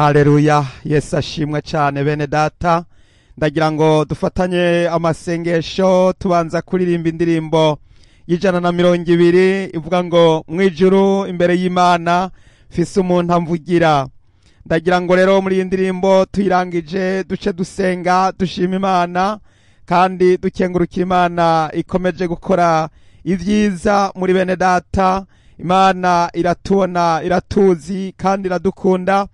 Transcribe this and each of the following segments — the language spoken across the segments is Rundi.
Haleluya, Yesu ashimwe cyane. Bene data, ndagira ngo dufatanye amasengesho, tubanza kuririmba indirimbo y'120 ivuga ngo mwijuru imbere y'Imana fise umuntu amvugira. Ndagira ngo rero muri iyi ndirimbo tuyirangije duce dusenga, dushima Imana kandi dukengurukira Imana ikomeje gukora ibyiza muri bene data. Imana iratubona, iratuzi kandi iradukunda.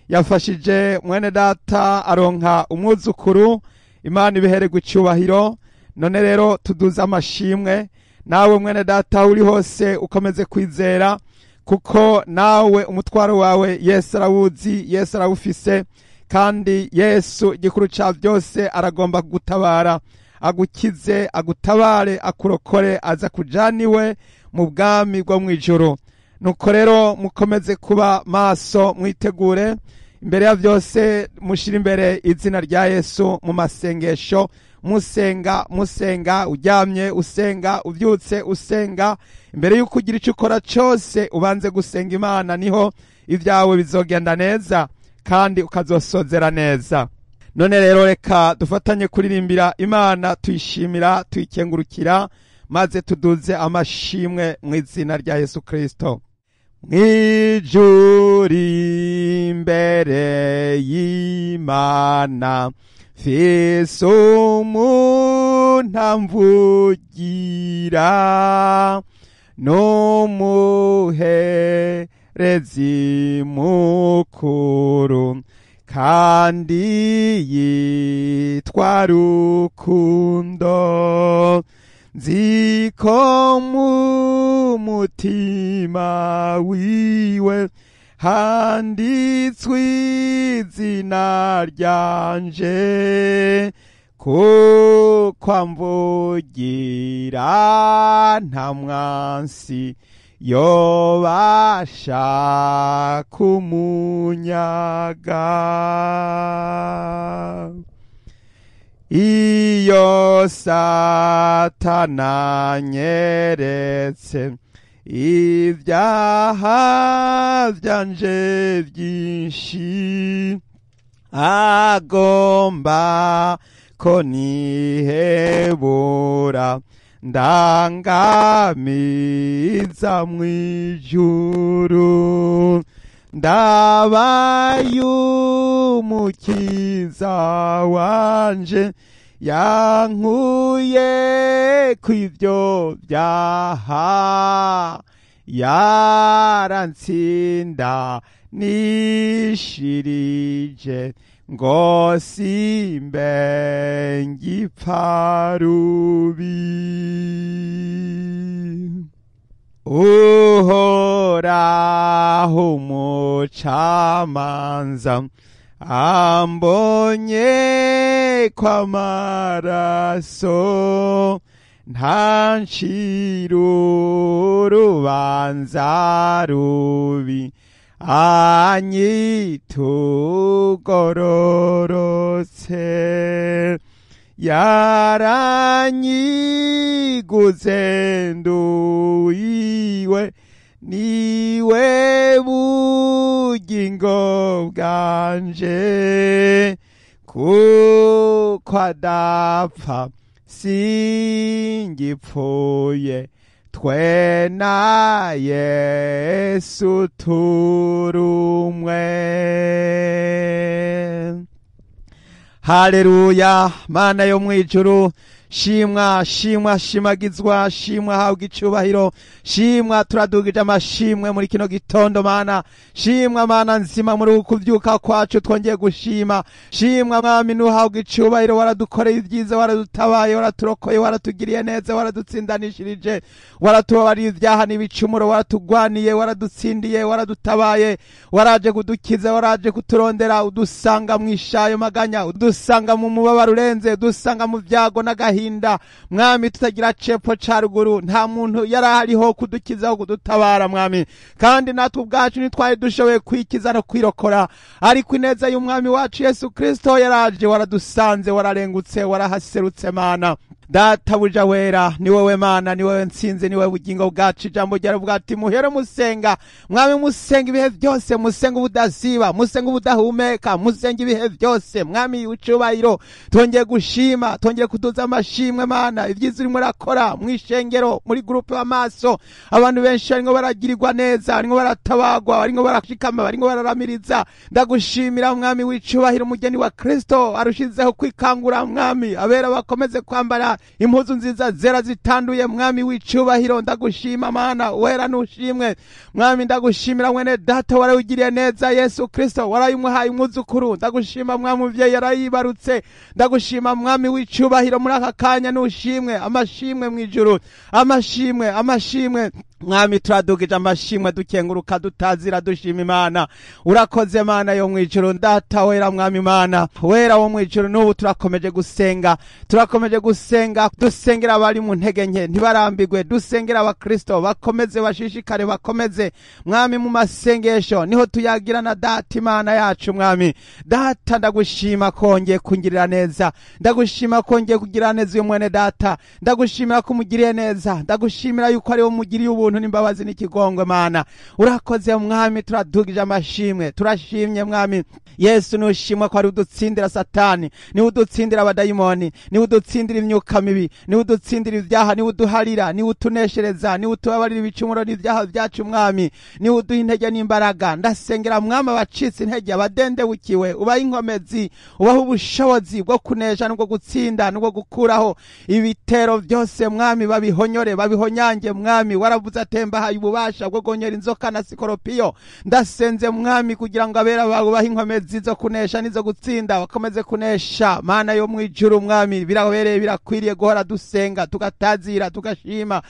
Yafashije mwene data aronka umwuzukuru, Imana ibihererwe icyubahiro. None rero tuduze amashimwe. Nawe mwene data uri hose ukomeze kwizera, kuko nawe umutwaro wawe Yesu arawuzi, Yesu arawufise, kandi Yesu igikuru ca byose aragomba kugutabara, agukize, agutabare, akurokore, aza kujaniwe mu bwami bwo mw'ijuru. Nuko rero mukomeze kuba maso, mwitegure. Imbere ya byose mushira imbere izina rya Yesu mu masengesho, musenga, musenga, uryamye usenga, ubyutse usenga. Imbere y'uko ugira icyo ukora cyose ubanze gusenga Imana, niho ibyawe bizogenda neza kandi ukazosozera neza. None rero reka dufatanye kuririmbira Imana, tuyishimira, tuyikengurukira, maze tuduze amashimwe mu izina rya Yesu Kristo. Mwijuru imbere y'Imana fise umuntu amvugira, n'umuherezi mukuru kandi yitwa Rukundo. Nzi ko mu mutima wiwe handitswe izina ryanje, kuko amvugira nta mwansi yobasha kumunyaga. Iyo Satana anyeretse ibyaha byanje byinshi, agomba ko nihebura, ndangamiza mw'ijuru. Ndabaye umukiza wanje yankuye kw'ivyo byaha, yarantsinda nishirije ngo simbe ngipfa rubi. Uhoraho umucamanza ambonye kw'amaraso, ntancira urubanza rubi, anyitugororotse. Yaranyiguze nduwiwe, niwe bugingo bwanje, kuko adapfa singipfuye, twe na Yesu turumwe. Haleluya, Mana yo mwijuru, shimwa, shimwa, shimagizwa, shimwa, habwa icubahiro, shimwa, turadugije amashimwe muri kino gitondo Mana, shimwa Mana nzima muri ukuvyuka kwacu twongeye gushima, shimwa Mwami nuhabwa icubahiro, waradukoreye ibyiza, waradutabaye, waraturokoye, waratugiriye neza, waradutsindanishirije, waratubabariye ibyaha n'ibicumuro, waratugwaniye, waradutsindiye, waradutabaye, waraje kudukiza, waraje kuturondera, udusanga mwishayo maganya, udusanga mu mubabaro urenze, udusanga mu byago n'agahinda. Mwami tutagira cepfo ca ruguru, nta muntu yarahariho kudukizaho kudutabara Mwami, kandi natwe ubwacu ntitwari dushoboye kwikiza no kwirokora, ariko ineza y'Umwami wacu Yesu Kristo yaraje, waradusanze, wararengutse, warahaserutse Mana. Databuja wera, ni wewe Mana, ni wewe ntsinzi, ni wewe bugingo bwacu. Ijambo ryawe ati muhere musenga, mwami, musenga ibihe byose, musenga ubudasiba, musenga ubudahumeka, musenga ibihe byose. Mwami w'icubahiro, twongeye gushima, twongeye kuduza amashimwe. Mana, ibyiza urimo urakora mw'ishengero, muri groupe y'amaso, abantu benshi barimo baragirirwa neza, barimo baratabagwa, barimo barashikama, barimo bararamiriza. Ndagushimira, mwami w'icubahiro, umugeni wa Kristo arushizeho kwikangura. Mwami, abera bakomeze kwambara impuzu nziza zera zitanduye. Mwami w'icubahiro, ndagushima. Mana wera, nushimwe. Mwami, ndagushimira mwene data warawugiriye neza, Yesu Kristo warayimuhaye umwuzukuru. Ndagushima mwami, umuvyeyi yarayibarutse. Ndagushima mwami w'icubahiro, muri aka kanya nushimwe. Amashimwe mw'ijuru, amashimwe, amashimwe. Mwami, turadugije amashimwe, dukenguruka, dutazira, dushima Imana. Urakoze Mana yo mwijuru, Data wera, mwami Mana wera wo mwijuru. N'ubu turakomeje gusenga, turakomeje gusenga, dusengera abari mu ntege nke ntibarambigwe, dusengera abakristo bakomeze bashishikare, bakomeze mwami mu masengesho, niho tuyagira na Data Imana yacu. Mwami Data, ndagushima kongeye kungirira neza, ndagushima kongeye kugira neza uyu mwene data, ndagushimira ko umugiriye neza, ndagushimira yuko ari wo mugiriye ubuntu n'imbabazi n'ikigongwe. Mana, urakoze mwami, turadugije amashimwe, turashimye. Mwami Yesu, nushimwa ko ari udutsindira Satani, niwe udutsindira abadayimoni, niwe udutsindira imyuka mibi, niwe udutsindira ibyaha, niwe uduharira, niwe utuneshereza, niwe utubabarira ibicumuro n'ibyaha byacu. Mwami, niwe uduha intege n'imbaraga. Ndasengera mwami abacitse intege, abadendebukiwe, ubaha inkomezi, ubaha ubushobozi bwo kunesha n'ubwo gutsinda n'ubwo gukuraho ibitero byose. Mwami, babihonyore, babihonyange. Mwami, waravuze atemba haye ububasha bwo gonyera inzoka na sikoropiyo. Ndasenze mwami kugira ngo abera bawe ubahe inkomezi zo kunesha n'izo gutsinda, bakomeze kunesha. Mana yo mwijuru, mwami, birabereye, birakwiriye guhora dusenga, tugatazira, tugashima,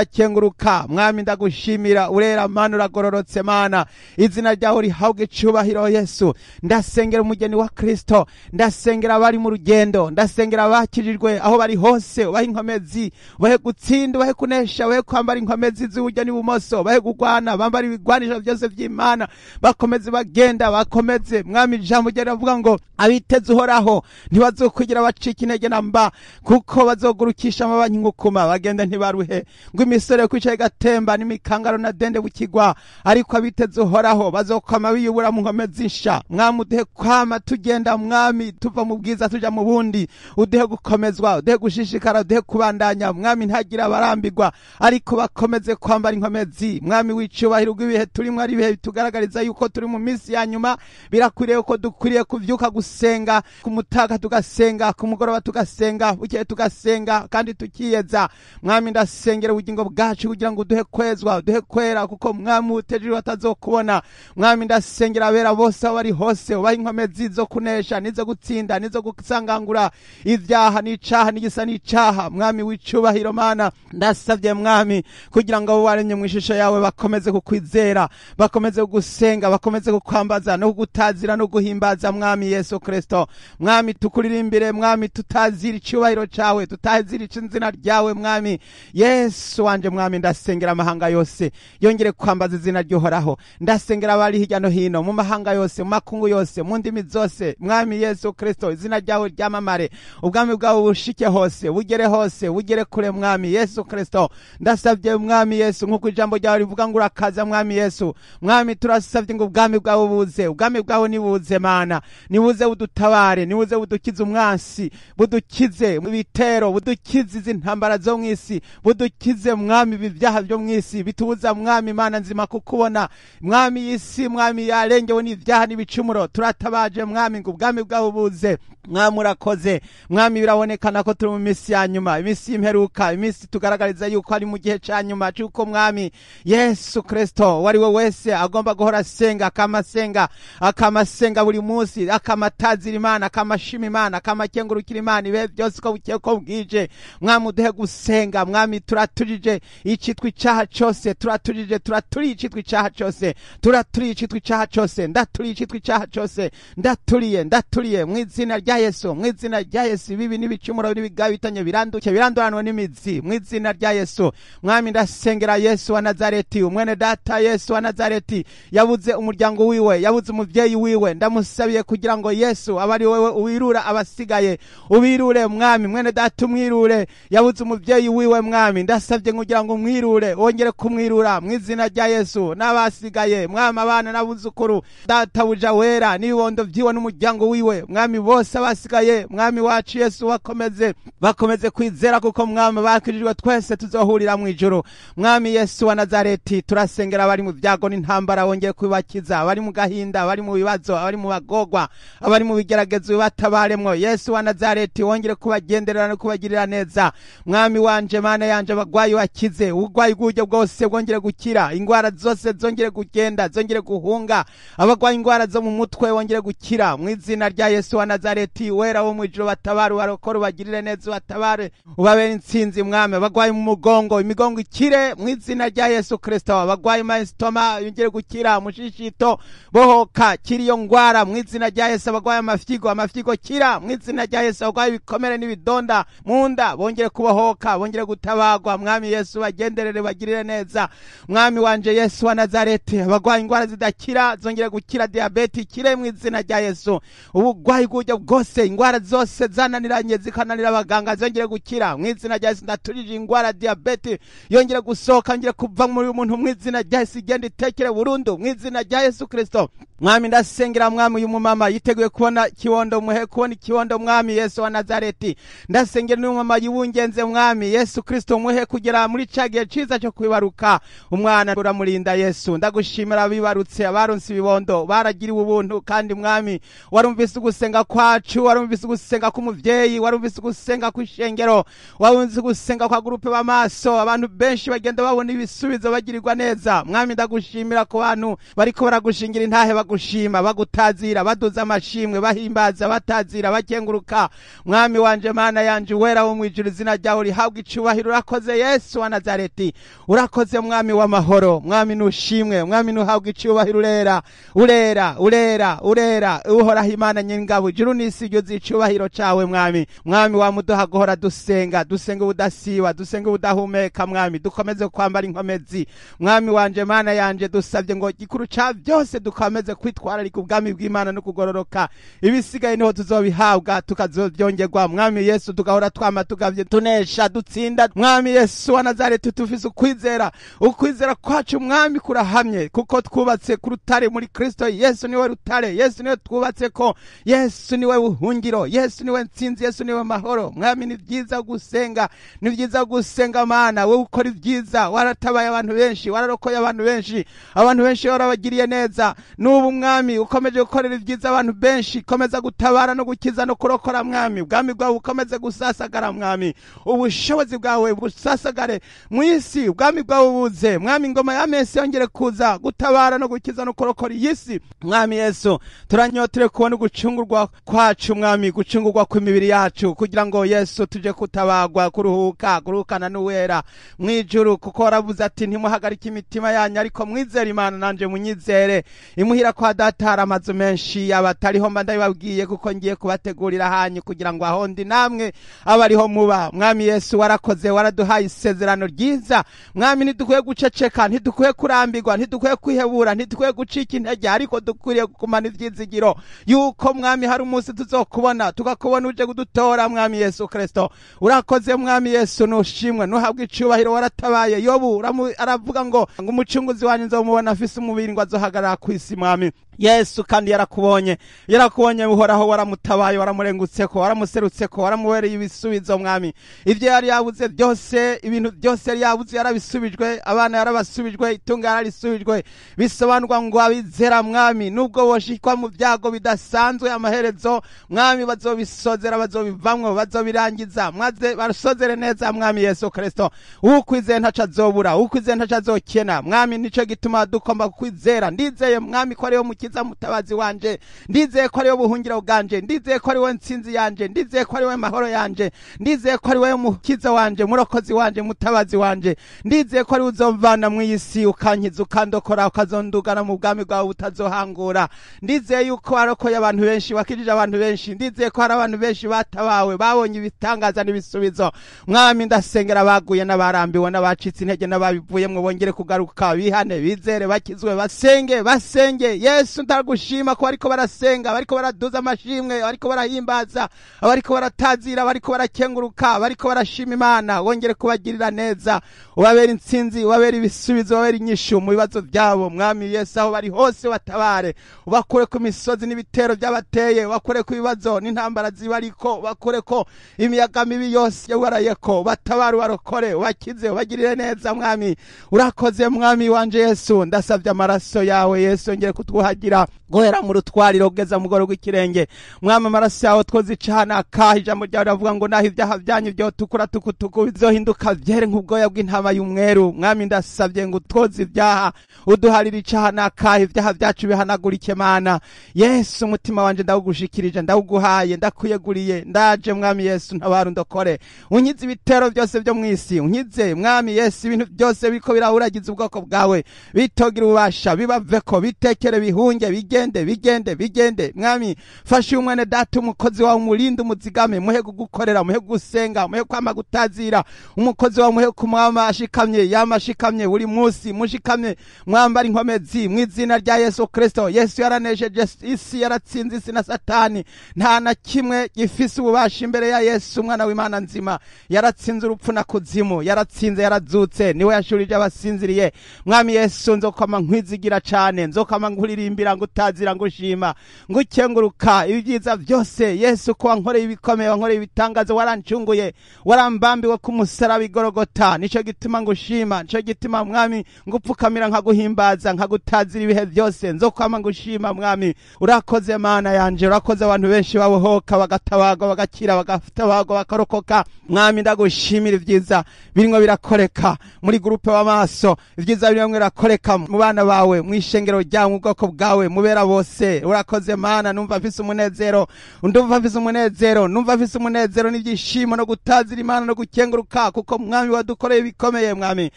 tugakenguruka. Mwami, ndagushimira, urera Mana, uragororotse Mana, izina ryawe rihabwe icubahiro. Yesu, ndasengera umugeni wa Kristo, ndasengera abari mu rugendo, ndasengera abakijijwe aho bari hose, ubahe inkomezi, ubahe gutsinda, ubahe kunesha, ubahe kwambara inkomezi z'iburyo n'ibumoso, bahe gugwana, bambara ibigwanisho byose by'Imana, bakomeze bagenda, bakomeze. Mwami, ijambo ryawe riravuga ngo abiteze Uhoraho ntibazokwigira bacika intege na mba, kuko bazogurukisha amabanki nk'ukuma, bagenda ntibaruhe, ngo imisore yo kwicaye igatemba n'imikangaro na dende bukigwa, ariko abiteze Uhoraho bazokwama biyubura mu nkomezi nsha. Mwami, uduhe kwama tugenda, mwami, tuva mu bwiza tuja mu bundi, uduhe gukomezwa, uduhe gushishikara, uduhe kubandanya. Mwami, ntagira abarambirwa, ariko bakomeze kwambara inkomezi. Mwami w'icubahiro, ubwo turimo ari ibihe bitugaragariza yuko turi mu minsi ya nyuma, birakwiriye ko dukwiriye kuvyuka gusenga, ku mutaga tugasenga, ku mugoroba tugasenga, bukeye tugasenga, kandi tukiyeza. Mwami, ndasengera ubugingo bwacu kugira ngo uduhe kwezwa, uduhe kwera, kuko mwami utejejwe atazokubona. Mwami, ndasengera abera bose aho bari hose, ubahe inkomezi zo kunesha n'izo gutsinda n'izo gusangangura ibyaha n'icaha n'igisa n'icaha. Mwami w'icubahiro, Mana, ndasabye mwami kugira ngo abo waremye mu ishusho yawe bakomeze kukwizera, bakomeze gusenga, bakomeze kukwambaza no kugutazira no guhimbaza. Mwami Yesu Kristo, mwami, tukuririmbire, mwami, tutazira icyubahiro cyawe, tutazira izina ryawe. Mwami Yesu wanje, mwami, ndasengera amahanga yose yongere kwambaza izina ry'Uhoraho. Ndasengera abari hirya no hino mu mahanga yose, mu makungu yose, mu ndimi zose. Mwami Yesu Kristo, izina ryawe ryamamare, ubwami bwawe bushike hose, bugere hose, bugere kure. Mwami Yesu Kristo, ndasabye mwami Yesu, nk'uko ijambo ryawe rivuga ngo urakaza. Mwami Yesu, mwami, turasabye ngo ubwami bwawe buze, ubwami bwawe nibuze. Mana, nibuze budutabare, nibuze budukize umwansi, budukize ibitero, budukize izi ntambara zo mw'isi, budukize mwami ibi byaha byo mw'isi bitubuza, mwami Mana nzima, kukubona. Mwami, y'isi mwami yarengewe n'ibyaha n'ibicumuro, turatabaje mwami ngo ubwami bwawe buze. Mwami, urakoze. Mwami, birabonekana ko turi mu minsi ya nyuma, iminsi y'imperuka, iminsi tugaragariza yuko ari mu gihe ca nyuma c'uko mwami Yesu Kristo uwo ari we wese agomba guhora asenga, akamasenga, akamasenga buri munsi, akamatazira Imana, akamashima Imana, akamakengurukira Imana ibihe byose uko bukeye uko bwije. Mwami, uduhe gusenga. Mwami, turatujije icitwa icaha cose, turatujije, turaturiye icitwa icaha cose, turaturiye icitwa icaha cose, ndaturiye icitwa icaha cose, ndaturiye, ndaturiye mu izina rya Yesu, mu izina rya Yesu. Ibibi n'ibicumuro n'ibigabitanye biranduke, biranduranwe n'imizi mu izina rya Yesu. Mwami, ndasenga. Ndasengera Yesu wa Nazareti, umwene data Yesu wa Nazareti yabuze umuryango wiwe, yabuze umuvyeyi wiwe. Ndamusabiye kugira ngo Yesu abe ari wewe uwirura abasigaye, ubirure mwami, mwene data umwirure, yabuze umuvyeyi wiwe mwami. Ndasabye kugira ngo umwirure, wongere kumwirura mu izina rya Yesu, n'abasigaye mwami, abana n'abuzukuru, databuja wera n'ibibondo vyiwe n'umuryango wiwe mwami, bose abasigaye mwami wacu Yesu bakomeze, bakomeze kwizera, kuko mwami bakirijwe twese tuzohurira mu ijuru. Mwami Yesu wa Nazareti, turasengera abari mu byago n'intambara, wongeye kubakiza, abari mu gahinda, abari mu bibazo, abari mu bagogwa, abari mu bigeragezo, batabaremwo. Yesu wa Nazareti, wongere kubagenderera no kubagirira neza. Mwami wanje, Mana yanje, abagwayi wakize, ubugwayi bw'uburyo bwose bwongere gukira, ingwara zose zongere kugenda, zongere guhunga, abagwayi ingwara zo mu mutwe wongere gukira mu izina rya Yesu wa Nazareti. Wera wo mu ijuru, batabare, ubarokore, ubagirire neza, ubatabare, ubabere intsinzi mwami. Abagwayi mu mugongo, imigongo ikire mu izina rya Yesu Kristo. Abagwayi masitoma yongere gukira, mushishito bohoka, kira iyo ngwara mu izina rya Yesu. Abagwayi amafyigo, amafyigo kira mu izina rya Yesu. Abagwayi ibikomere n'ibidonda mu nda bongere kubohoka, bongere gutabagwa mwami Yesu, bagenderere, bagirire neza mwami wanje Yesu wa Nazareti. Abagwayi ingwara zidakira zongere gukira, diabete ikire mu izina rya Yesu. Ubugwayi bw'uburyo bwose, ingwara zose zananiranye zikananira abaganga zongere gukira mu izina rya Yesu. Ndaturije ingwara diabete yongere gusohoka, yongere kuva muri uyu muntu mu izina rya Yesu, igenda itekere burundu mu izina rya Yesu Kristo. Mwami ndasengera mwami uyu mumama yiteguye kubona kibondo, muhe kubona ikibondo mwami Yesu wa Nazareti. Ndasengera n'uyu mama yibungenze mwami Yesu Kristo, muhe kugera muri ca gihe ciza cyo kwibaruka umwana, uramurinda Yesu. Ndagushimira abibarutse, abaronse ibibondo, baragiriwe ubuntu, kandi mwami warumvise ugusenga kwacu, warumvise ugusenga k'umuvyeyi, warumvise ugusenga kw'ishengero, warumvise ugusenga kwa groupe b'amaso. Abantu benshi bagenda babona ibisubizo, bagirirwa neza mwami. Ndagushimira ku bantu bariko baragushingira intahe, bagushima, bagutazira, baduza amashimwe, bahimbaza, batazira, bakenguruka. Mwami wanje, Mana yanje, wera wo mwijuru, izina ryawe rihabwa icubahiro. Urakoze Yesu wa Nazareti, urakoze mwami w'amahoro. Mwami nushimwe, mwami nuhabwa icubahiro. Urera, urera, urera, urera, Uhoraho Imana nyingabo, ijuru n'isi ryuzuye icubahiro cawe mwami. Mwami wamuduha guhora dusenga, dusenga ubudasiba, dusenga ubudahumeka mwami, dukomeze kwambara inkomezi mwami wanje, Mana yanje. Dusabye ngo gikuru ca byose dukomeze kwitwararika ubwami bw'Imana no kugororoka, ibisigaye niho tuzobihabwa, tukazobyongerwa mwami Yesu, tugahora twama tugavye, tunesha, dutsinda mwami Yesu wa Nazareti. Tufise ukwizera, ukwizera kwacu mwami kurahamye, kuko twubatse ku rutare muri Kristo Yesu. Niwe rutare, Yesu niwe twubatse ko, Yesu niwe buhungiro, Yesu niwe ntsinzi, Yesu niwe mahoro mwami. Ni byiza gusenga, ni byiza gusenga Mana, wowe ukora ibyiza, waratabaye abantu benshi, wararokoye abantu benshi, abantu benshi warabagiriye neza. N'ubu mwami ukomeje gukorera ibyiza abantu benshi, komeza gutabara no gukiza no kurokora mwami. Ubwami bwawe bukomeze gusasagara mwami, ubushobozi bwawe busasagare mu isi, ubwami bwawe buze mwami, ingoma ya Mesi yongere kuza gutabara no gukiza no kurokora iyi si mwami Yesu. Turanyotire kubona ugucungurwa kwacu mwami, gucungurwa kw'imibiri yacu, kugira ngo Yesu tuje kutabagwa, kuruhuka, kuruhukana n'uwera mwijuru, kuko waravuze ati ntimuhagarike imitima yanyu, ariko mwizere Imana nanje munyizere. Imuhira kwa data hari amazu menshi, abatariho mba ndabibabwiye, kuko ngiye kubategurira hanyu, kugira ngo aho ndi namwe abariho muba. Mwami Yesu warakoze, waraduhaye isezerano ryiza mwami. Ntidukwiye guceceka, ntidukwiye kurambirwa, ntidukwiye kwihebura, ntidukwiye gucika intege, ariko dukwiriye kugumana ivyizigiro yuko mwami hari umunsi tuzokubona, tukakubona uje kudutora mwami Yesu Kristo. Urakoze mwami Yesu, nushimwe, nuhabwa icubahiro. Waratabaye Yobu, aravuga ngo umucunguzi wanyu nzomubona afise umubiri, ngo azohagarara kw'isi mwami Yesu. Kandi yarakubonye, yarakubonye Uhoraho, waramutabaye, waramurengutseko, waramuserutseko, waramubereye ibisubizo mwami. Ibyo yari yabuze byose, ibintu byose yari yabuze yarabisubijwe, abana yarabasubijwe, itunga yararisubijwe. Bisobanurwa ngo abizera mwami, nubwo boshikwa mu byago bidasanzwe, amaherezo mwami bazobisozera, bazobivamwo, bazobirangiza, maze barusozere neza mwami Yesu Kristo. Ukwizeye ntaco azobura, ukwizeye ntaco azokena mwami. Nico gituma dukomba kukwizera. Ndizeye mwami ko ariyo mukiza. Mukiza, Mutabazi wanje. Ndizeye ko ari we buhungiro bwanje, ndizeye ko ari we ntsinzi yanje, ndizeye ko ari we mahoro yanje, ndizeye ko ari we Mukiza wanje, Murokozi wanje, Mutabazi wanje. Ndizeye ko ari uzomvana mu isi, ukankiza, ukandokora, ukazondugana mu bwami bwawe butazohangura. Ndizeye yuko warokoye abantu benshi, wakijije abantu benshi. Ndizeye ko hari abantu benshi batabawe, babonye ibitangaza n'ibisubizo. Mwami, ndasengera abaguye n'abarambiwe n'abacitse intege n'ababivuyemwo, bongere kugaruka, bihane, bizere, bakizwe, basenge, basenge. Yesu, ndagushima ko bariko barasenga, bariko baraduza amashimwe, bariko barahimbaza, abariko baratazira, bariko barakenguruka, bariko barashima Imana. Wongere kubagirira neza, ubabera intsinzi, ubabera ibisubizo, ubabera inyishu mu bibazo byabo. Mwami Yesu, aho bari hose batabare, ubakure ku misozi n'ibitero by'abateye, ubakure ku bibazo n'intambara zibariko, ubakure ko imiyaga mibi yose yabarayeko, batabare, ubarokore, ubakize, ubagirire neza. Mwami, urakoze. Mwami wanje Yesu, ndasabye amaraso yawe Yesu yongere kutwuhagira guhera mu rutwariro kugeza mu goro rw'ikirenge. Mwami, amaraso yawe twoze icana akaha. Ijambo ryawe riravuga ngo naho ibyaha byanyu byotukura tukutuku, bizohinduka byere nk'ubwoya bw'intama y'umweru. Mwami, ndasabye ngo twoze ibyaha, uduharire icaha n'akaha, ibyaha byacu bihanagurike. Mana Yesu, umutima wanje ndawugushikirije, ndawuguhaye, ndakwiyeguriye. Ndaje Mwami Yesu, ntabara, undokore, unkize ibitero byose byo mw'isi. Unkize Mwami Yesu ibintu byose biriko birahuragiza ubwoko bwawe, bitogira ububasha, bibaveko, bitekere, bihunge, bigende, bigende, bigende. Mwami, fasha uyu mwene data, umukozi wawe, umurinde, umuzigame, muhe kugukorera, muhe gusenga, muhe kwama gutazira umukozi wawe, muhe kumwama ashikamye, yama ashikamye buri munsi, mushikamye, mwambara inkomezi mu izina rya Yesu Kristo. Yesu yaranesheje isi, yaratsinze isi na Satani. Nta na kimwe gifise ububasha imbere ya Yesu, umwana w'Imana nzima. Yaratsinze urupfu na kuzimu, yaratsinze, yarazutse, niwe yashurije abasinziriye. Mwami Yesu, nzokama nkwizigira cane, nzokama nkuririmbira, ngutazira, ngushima, ngukenguruka ibyiza byose. Yesu, ko wankoreye ibikomeye, wankoreye ibitangazo, warancunguye, warambambiwe ku musaraba igorogota. Nico gituma ngushima, nico gituma Mwami ngupfukamira, nkaguhimbaza, nkagutazira ibihe byose. Nzokwama ngushima Mwami. Urakoze Mana yanje, urakoze. Abantu benshi babohoka, bagatabagwa, bagakira, bagatabagwa, bakarokoka. Mwami, ndagushimira ibyiza birimwo birakoreka muri groupe w'amaso, ibyiza birimwo birakoreka mu bana bawe, mu ishengero ryawe, mu bwoko bwawe, mubera bose. Urakoze Mana. Numva mfise umunezero, ndumva mfise umunezero, numva mfise umunezero n'ibyishimo no gutazira Imana no gukenguruka, kuko Mwami wadukoreye ibikomeye. Mwami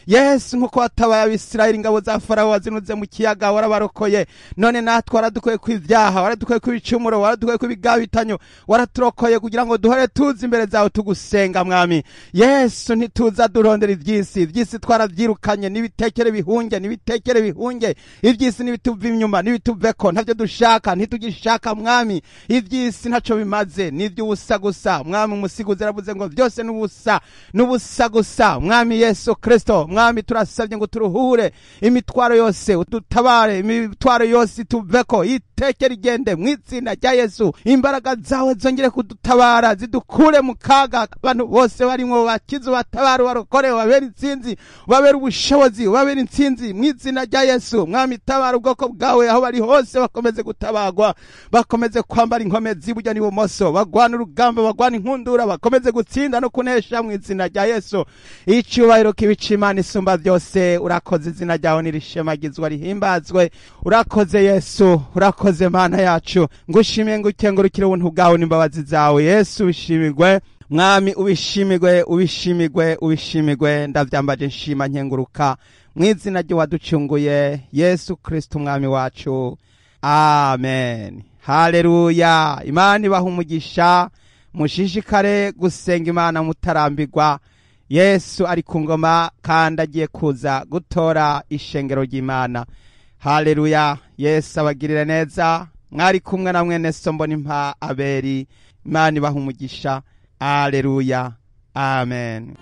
Yesu, nkuko watabaye Abisirayeli, ingabo za Farawo wazinuze mu kiyaga, warabarokoye, none natwe waradukuye ku ibyaha, waradukuye ku ibicumuro, waradukuye ku ibigabitanyo, waraturokoye kugira ngo duhore tuzi imbere zawe tugusenga. Mwami Yesu, ntituza durondera iby'isi, iby'isi twarabyirukanye. N'ibitekere bihunge, n'ibitekere bihunge. Iby'isi n'ibituva inyuma, n'ibituveko, ntavyo dushaka, ntitugishaka. Mwami, iby'isi ntaco bimaze, n'iby'ubusa gusa. Mwami, umusiguzi yaravuze ngo byose n'ubusa, n'ubusa gusa. Mwami Yesu Kristo, Mwami, turasabye ngo turuhure imitwaro yose, udutabare, imitwaro yose ituveko, itekere igende mu izina rya Yesu. Imbaraga zawe zongere kudutabara, zidukure mu kaga abantu bose barimwo, bakize, batabare, barokore, babere intsinzi, babere ubushobozi, babere intsinzi mu izina rya Yesu. Mwami, tabara ubwoko bwawe aho bari hose, bakomeze gutabagwa, bakomeze kwambara inkomezi iburyo n'ibumoso, bagwana urugamba, bagwana inkundura, bakomeze gutsinda no kunesha mu izina rya Yesu. Icyubahiro kibica Imana isumba byose. Urakoze, izina ryawe nirishemagizwa, rihimbazwe. Urakoze Yesu, urakoze Mana yacu. Ngushimiye, ngukengurukire ubuntu bwawe n'imbabazi zawe. Yesu, ubishimirwe. Mwami, ubishimirwe, ubishimirwe, ubishimirwe. Ndavyambaje, nshima, nkenguruka mu izina ry'uwaducunguye Yesu Kristo umwami wacu, amen. Haleluya. Imana ibaha umugisha. Mushishikare gusenga Imana mutarambirwa. Yesu ari ku ngoma kandi agiye kuza gutora ishengero ry'Imana. Haleluya. Yesu abagirire neza. Mwari kumwe na mwene so Mbonimpa Aberi. Imana ibaha umugisha. Haleluya, amen.